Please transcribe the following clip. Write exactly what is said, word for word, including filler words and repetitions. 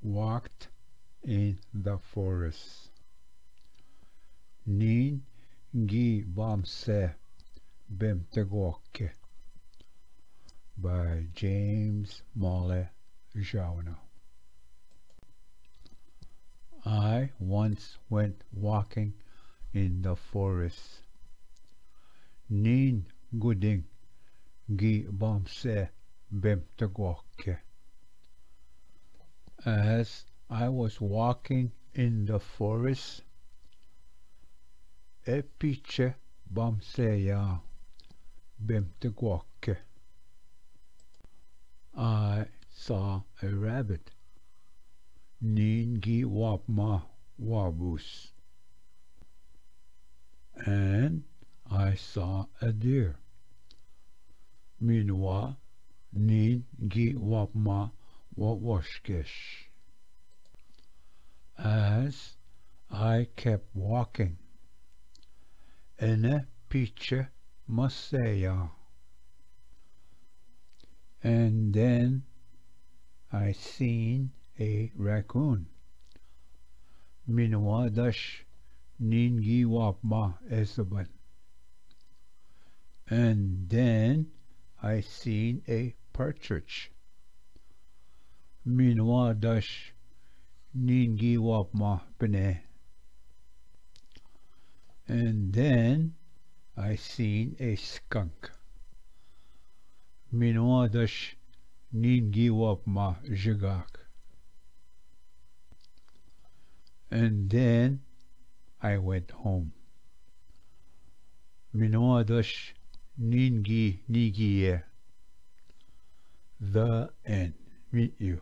Walked in the Forest. Nin gi bamse bemtegwoke. By James Mole Jauno. I once went walking in the forest. Nin guding gi bamse bemtegwoke. As I was walking in the forest, e piche bamse ya bemtegwoke. I saw a rabbit. Nin gi wapma wabus. And I saw a deer. Minwa nin gi wapma wawashkesh. As I kept walking, ene piche maseya. And then I seen a raccoon. Minwa dash nin gi wapma esaban. And then I seen a partridge. Minwa dash nin gi wapma pene. And then I seen a skunk. Minwa dash nin gi wapma jigak. And then I went home. Minwa dash nin gi nigiye. The end. Meet you.